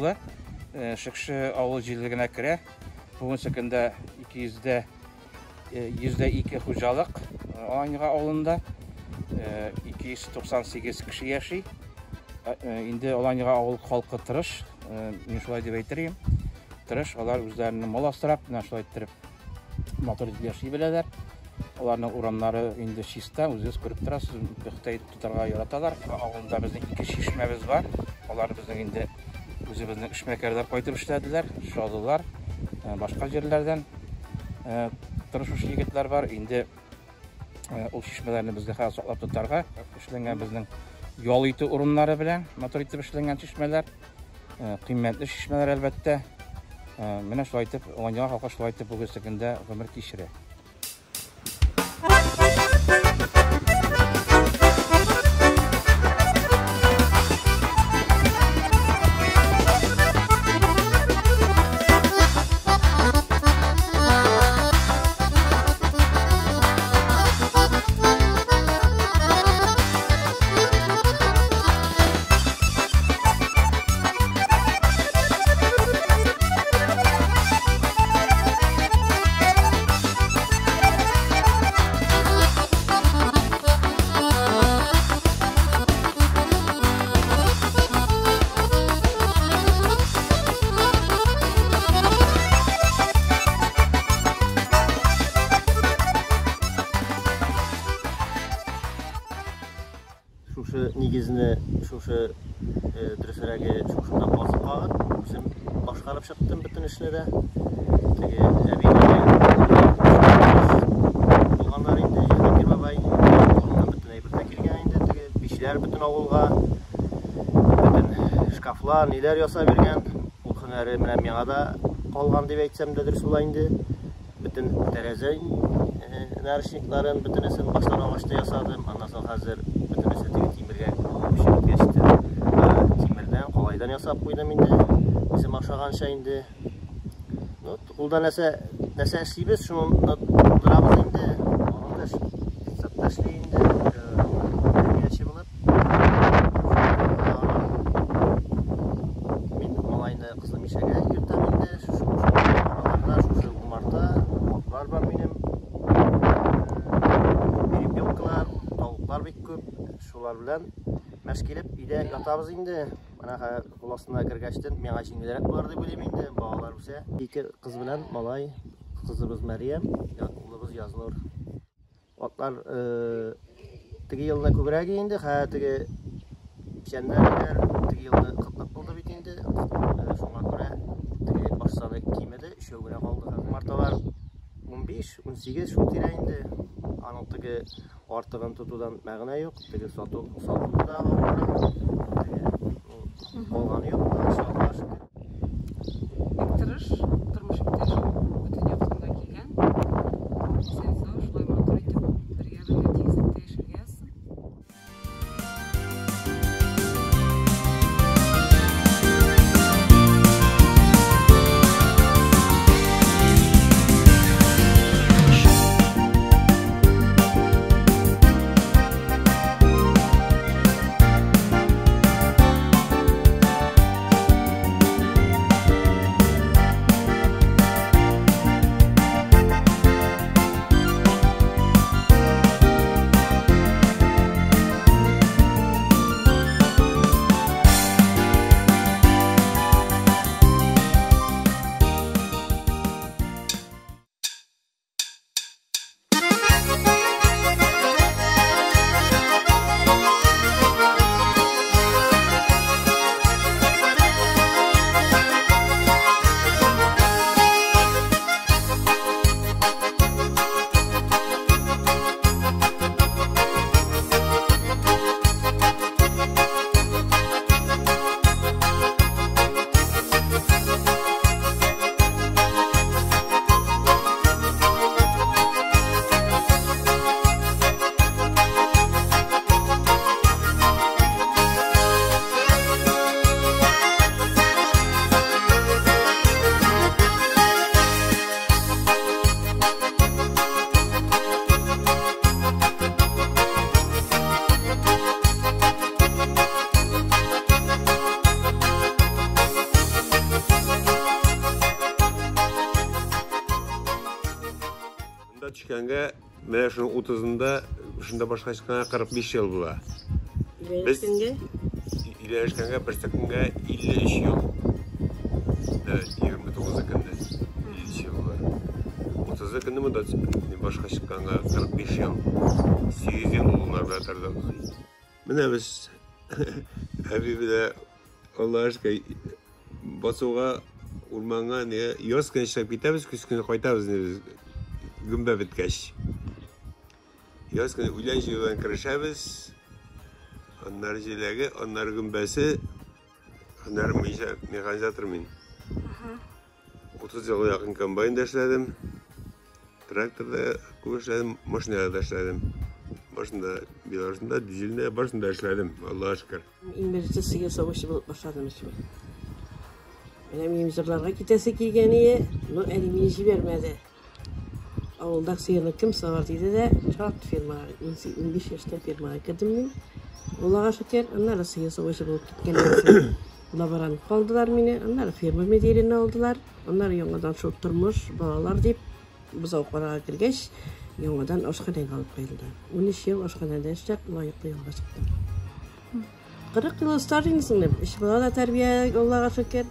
авылы, Шекше авыл җирлегенә керә. Бүгенге көндә 200 102 хуҗалык Аланьяга авылында 298 кеше яши. Инде Аланьяга авыл халкы тырыш, мин шулай дип әйтер идем. Тырыш, алар үзләренең мал асрап, менә шулай иттереп матур итеп яши беләләр. Аларның урамнары инде чиста, үзегез күреп торасыз, пөхтә итеп тотарга яраталар. Авылда безнең ике чишмәбез бар. Алар безнең инде үзебезнең эшмәкәрләр кайтып эшләделәр, Шадылар, башка җирләрдән тырышучы егетләр бар. Инде ул чишмәләрне безгә хәзер саклап тотарга эшләнгән безнең ял итү урыннары белән матур итеп эшләнгән чишмәләр, кыйммәтле чишмәләр әлбәттә. Менә шулай итеп, Аланьяга халкы шулай итеп бүгенге көндә гомер кичерә. Шушы нигезне, шушы дөресрәге, шушында казып кагып, үзем башкарып чыктым бөтен эшне дә. Теге әбинең булганнар инде, Җиһангир бабай, авылыннан бөтен әйбер дә килгән инде, теге бичләр бөтен авылга, бөтен шкафлар, ниләр ясап биргән. Ул һөнәре менә миңа да калган дип әйтсәм дә дөрес була инде. Бөтен тәрәзә наручникларын бөтенесен баштан агачта ясадым. Аннан соң хәзер бөтенесе теге тимергә күчеп китте. Тимердән, калайдан ясап куйдым инде. Үзем ашаганча инде. Ну, кулда нәрсә, нәрсә эшлибез, шуны тудырабыз инде. Аның да икътисадта эшли инде, тәрбияче булып. Мин малайны Кызыл Мишәгә йөртәм инде. Шушы араларда, шушы умарта, атлар бар минем. Перепелкалар, тавыклар бик күп. Шулар белән мәш килеп өйдә ятабыз инде. Менә хәзер кул астына кергәчтен миңа җиңелрәк булыр дип уйлыйм инде. Балалар үсә. Ике кыз белән малай. Кызыбыз Мәрьям, улыбыз Язнур. Атлар теге елны күбрәк инде, хә теге печәннәр, теге елны кытлык булды бит инде. Шуңа күрә теге баш саны кимеде, өчәү генә калды. Умарталар 15, 18 шул тирә инде. Аның теге артыгын тотудан мәгънә юк. Теге сату, сату да авыррак. Теге калганы юк, Аллаһка шөкер. Бик тырыш, тормыш иптәшем бөтен яктан да килгән. Исән-сау, шулай матур итеп, бергә-бергә тигезлектә яшәргә язсын. Монда төшкәнгә менә шуның 30-ында шунда башка чыкканга 45 ел була. Без өйләнешкәнгә берсе көнгә 53 ел. Да, 29 көнне 53 ел була. 30 көнне монда башка чыкканга 45 ел. 8 ел уллар белән тордык. Менә без әби белән Аллаһка шөкер, басуга, урманга не яз көне чыгып китәбез, көз көне кайтабыз инде без гөмбә беткәч. Яз көне үлән җыюдан керешәбез. Аннары җиләге, аннары гөмбәсе. Һөнәрем буенча механизатор мин. 30 елга якын комбайнда эшләдем. Тракторда күп эшләдем, машинада да эшләдем. Башында Беларусында, дизельдә, башында эшләдем, Аллаһка шөкер. Иң беренче сыер савучы булып башладым эшемә. Менә минем җырларга китәсе килгән ие, но әни мине җибәрмәде. Авылда сыерны кем савар диде дә, чат фермага, 15 яшьтә фермага кердем мин. Аллага шөкер, аннары сыер савучы булып киткәннән соң лаборант калдылар мине, аннары ферма мөдиренә алдылар, аннары яңадан шул тормыш, балалар дип бозау карага кергәч, яңадан ашханәгә алып куелды. 13 ел ашханәдә эшләп, лаеклы ялга чыктым. 40 ел стаж инде сеңлем. Өч бала да тәрбия, Аллага шөкер.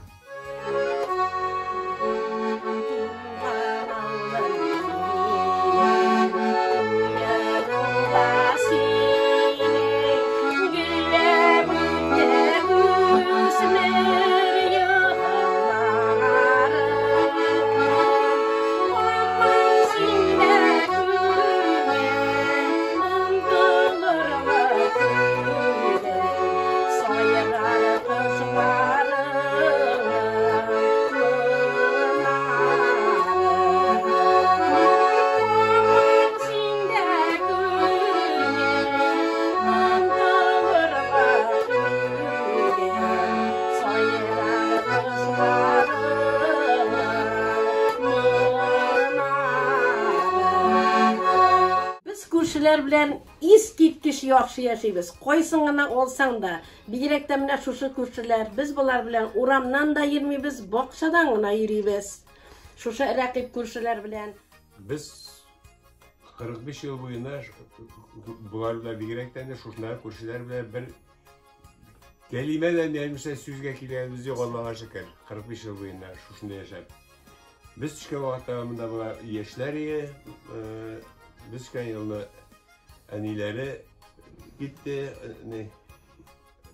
Без күршеләр белән искиткеч яхшы яшибез. Кайсын гына алсаң да, бигрәк тә менә шушы күршеләр, без болар белән урамнан да йөрмибез, бакчадан гына йөрибез. Шушы рәкыйп күршеләр белән. Без 45 ел буена болар белән бигрәк тә инде шушындагы күршеләр белән бер кәлимә дә нәмешә сүзгә килгәнебез юк, Аллага шөкер. 45 ел буена шушында яшәп. Без төшкән вакытта монда болар яшьләр ие, без төшкән елны әниләре китте,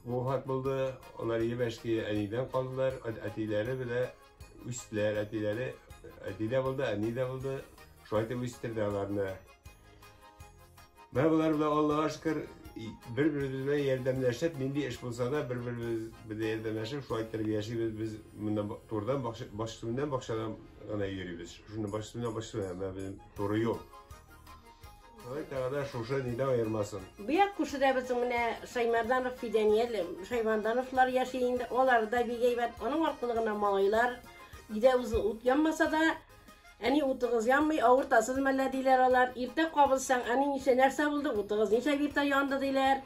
вафат булды. Алар ебәшки әнидән калдылар, әтиләре белән үстеләр, әтиләре әти дә булды, әни дә булды. Шулай итеп үстерде аларны. Менә болар белән Аллага шөкер, бер-беребез белән ярдәмләшеп, нинди эш булса да бер-беребез белән ярдәмләшеп, шулай итеп яшибез. Без монда турыдан бакча, баш төбеннән бакчадан гына йөрибез. Шуны баш төбеннән баш төбенә, менә безнең туры юл. Алай тагы да шушы нидә аермасын. Бу як күршедә безнең менә Шаймарданов Фидәниел, Шаймардановлар яши инде, алары да бик әйбәт. Аның аркылы гына малайлар өйдә үзе ут янмаса да, әни утыгыз янмый, авыртасыз мәллә диләр алар. Иртә кабызсаң, әни ничә нәрсә булды, утыгыз ничә иртә янды диләр.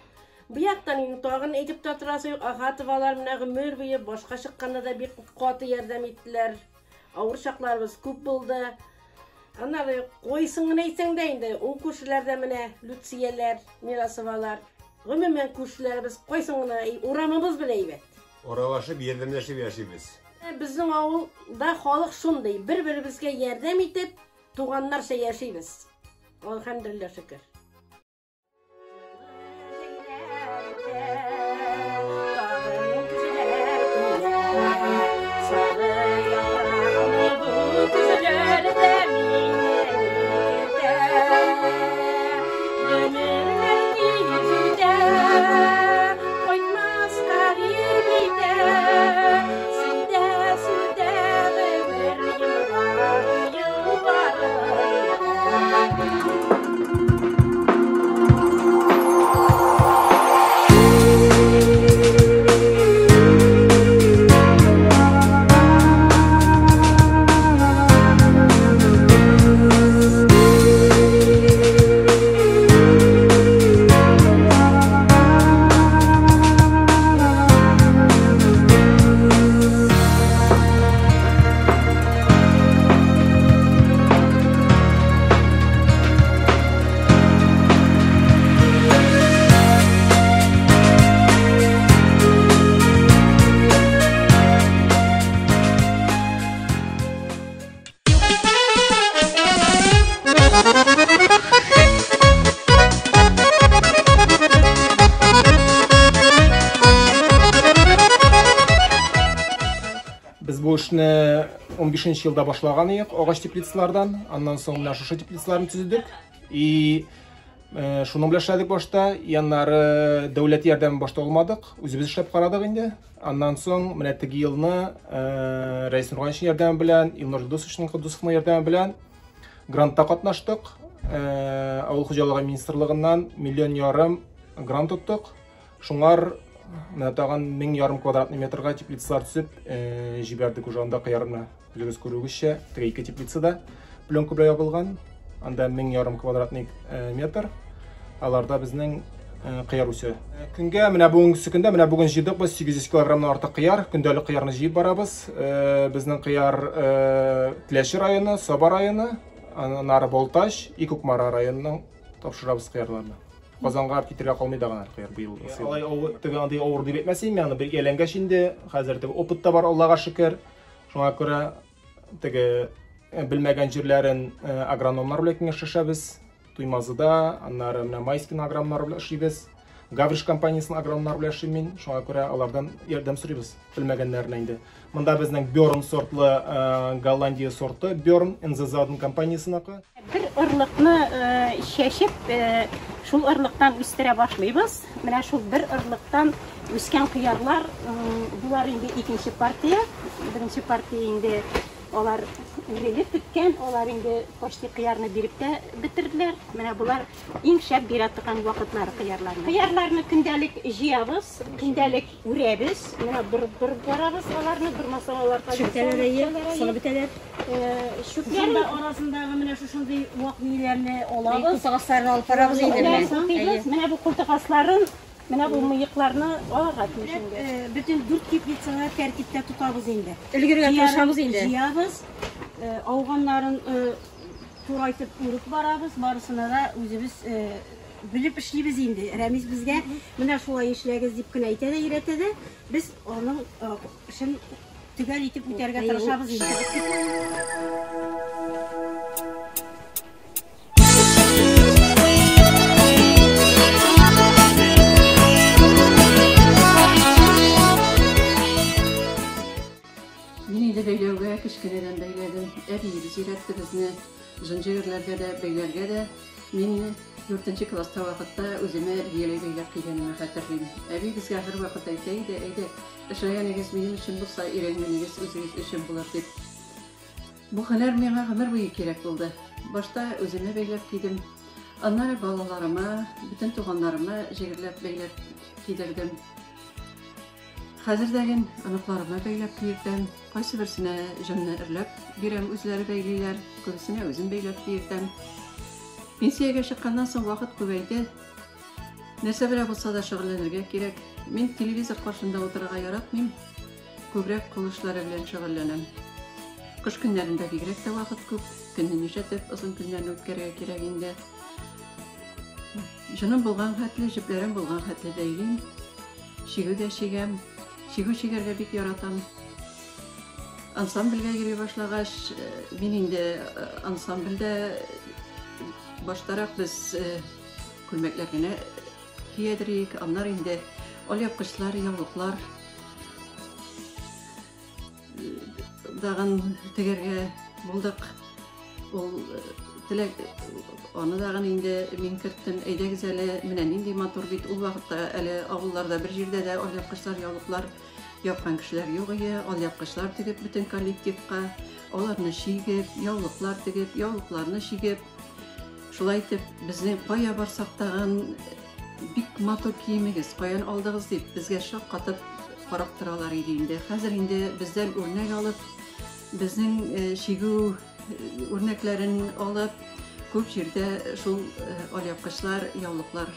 Бу яктан инде тагын әйтеп тә торасы юк, Ахатовалар менә гомер буе башка чыкканда да бик каты ярдәм иттеләр. Авыр чакларыбыз күп булды. Аннары кайсын гына әйтсәң дә инде, ул күршеләр дә менә Люцияләр, Мирасовалар. Гомумән күршеләребез кайсын гына, урамыбыз белән әйбәт. Аралашып, ярдәмләшеп яшибез. Безнең авылда халык шундый, бер-беребезгә ярдәм итеп, туганнарча яшибез. Алхамдулилла шөкер. эшне 15 елда башлаган идек, агач теплицалардан. Аннан соң менә шушы теплицаларны төзедек. И шуның белән эшләдек башта. И аннары дәүләт ярдәме башта алмадык, үзебез эшләп карадык инде. Аннан соң менә теге елны Рәис Нургалиевичның ярдәме белән, Илнур Илдусовичның Кудусовның ярдәме белән грантта катнаштык. Авыл хуҗалыгы министрлыгыннан 1,5 миллион грант тоттык. Шуңар менә тагын 1500 квадратный метрга теплицалар төзеп җибәрдек уже анда кыярны. Үзегез күрүегезчә, теге ике теплицада пленка белән ябылган. Анда 1500 квадратный метр. Аларда безнең кыяр үсә. Көнгә менә бүгенге көндә, менә бүген җыйдык без 800 килограммнан артык кыяр. Көндәлек кыярны җыеп барабыз. Безнең кыяр Теләче районы, Саба районы, аннары Балтач, и Кукмара районының тапшырабыз кыярларны. Казанга китергә калмый да гына кыяр быел. Алай теге андый авыр дип әйтмәсем, ягъни бер ияләнгәч инде, хәзер теге опыт та бар, Аллага шөкер. Шуңа күрә теге белмәгән җирләрен агрономнар белән киңәшләшәбез. Туймазыда, аннары менә Майскин агрономнар белән эшлибез. Гавриш компаниясенең агрономнары белән эшлим мин. Шуңа күрә алардан ярдәм сорыйбыз белмәгәннәренә инде. Монда безнең Бёрн сортлы Голландия сорты, Бёрн Н З З компаниясенеке. Бер орлыкны чәчеп, шул орлыктан үстерә башлыйбыз. Менә шул бер орлыктан үскән кыярлар, булар инде икенче партия. Беренче партия инде алар үрелеп беткән, алар инде почти кыярны биреп тә бетерделәр. Менә булар иң шәп бирә торган вакытлары кыярларны. Кыярларны көндәлек җыябыз, көндәлек үрәбез. Менә бер барабыз аларны, бер алар Чүпләр әйе, сылып бетәләр. Чүпләр арасындагы менә шушындый вак миләрне алабыз. Култык алып барабыз инде менә. Менә бу култык асларын, менә бу мыекларны алырга тиеш инде. Бөтен 4 теплицаны тәртиптә тотабыз инде. Өлгергә тырышабыз инде. Җыябыз, ауганнарын турайтып үреп барабыз, барысына да үзебез белеп эшлибез инде. Рәмис безгә менә шулай эшләгез дип кенә әйтә дә, өйрәтә дә. Без аның эшен төгәл итеп үтәргә тырышабыз инде. Мин инде бәйләүгә кечкенәдән бәйләдем. Әбиебез өйрәтте безне җынҗырларга да, бәйләргә дә. Мин 4нче класста вакытта үземә бияләй бәйләп кигәнемне хәтерлим. Әби безгә һәрвакыт әйтә иде, әйдә, эшләгәнегез минем өчен булса, өйрәнгәнегез үзегез өчен булыр дип. Бу һөнәр миңа гомер буе кирәк булды. Башта үземә бәйләп кидем. Аннары балаларыма, бөтен туганнарыма җегерләп бәйләп кидердем. Хәзер дә ген оныкларыма бәйләп киертәм. Кайсы берсенә җонны эрләп бирәм, үзләре бәйлиләр, күбесенә үзем бәйләп киертәм. Пенсиягә чыкканнан соң вакыт күбәйде. Нәрсә белән булса да шөгыльләнергә кирәк. Мин телевизор каршында утырырга яратмыйм. Күбрәк кул эшләре белән шөгыльләнәм. Кыш көннәрендә бигрәк тә вакыт күп. Көнне нишләтеп озын көннәрне үткәрергә кирәк инде. Җаным булган хәтле, җепләрем булган хәтле бәйлим. Чигү дә чигәм. Чигү чигәргә бик яратам. Ансамбльгә йөри башлагач, мин инде ансамбльдә баштарак без күлмәкләр генә киядерик, аннары инде алъяпкычлар, яулыклар дагын тегәргә булдык. Ул теләк, аны дагын инде мин керттем. Әйдәгез әле, менә нинди матур бит. Ул вакытта әле авылларда бер җирдә дә алъяпкычлар, яулыклар япкан кешеләр юк иде. Алъяпкычлар тегеп бөтен коллективка, аларны чигеп, яулыклар тегеп, яулыкларны чигеп, шулай итеп безнең кая барсак тагын бик матур киемегез, каян алдыгыз дип безгә шаккатып карап торалар иде инде. Хәзер инде бездән үрнәк алып, безнең чигү үрнәкләрен алып, күп җирдә шул алъяпкычлар, яулыклар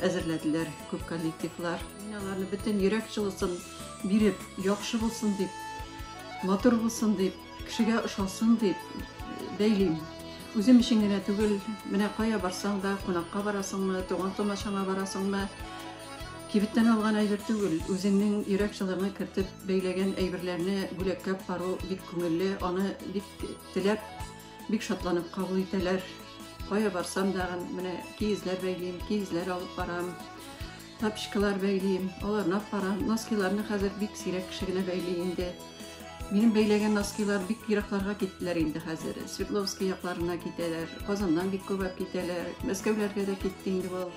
әзерләделәр күп коллективлар. Мин аларны бөтен йөрәк җылысын биреп, яхшы булсын дип, матур булсын дип, кешегә ошасын дип бәйлим. Үзем өчен генә түгел, менә кая барсаң да, кунакка барасыңмы, туган тумачаңа барасыңмы, кибеттән алган әйбер түгел, үзеңнең йөрәк җылыңа кертеп бәйләгән әйберләрне бүләккә бару бик күңелле, аны бик теләп, бик шатланып кабул итәләр. Кая барсам да, менә киезләр бәйлим, киезләр алып барам, тапочкалар бәйлим, аларны алып барам. Носкиларны хәзер бик сирәк кеше генә бәйли инде. Минем бәйләгән носкилар бик еракларга киттеләр инде хәзер. Свердловский якларына китәләр, Казаннан бик күп алып китәләр, Мәскәүләргә дә китте инде ул.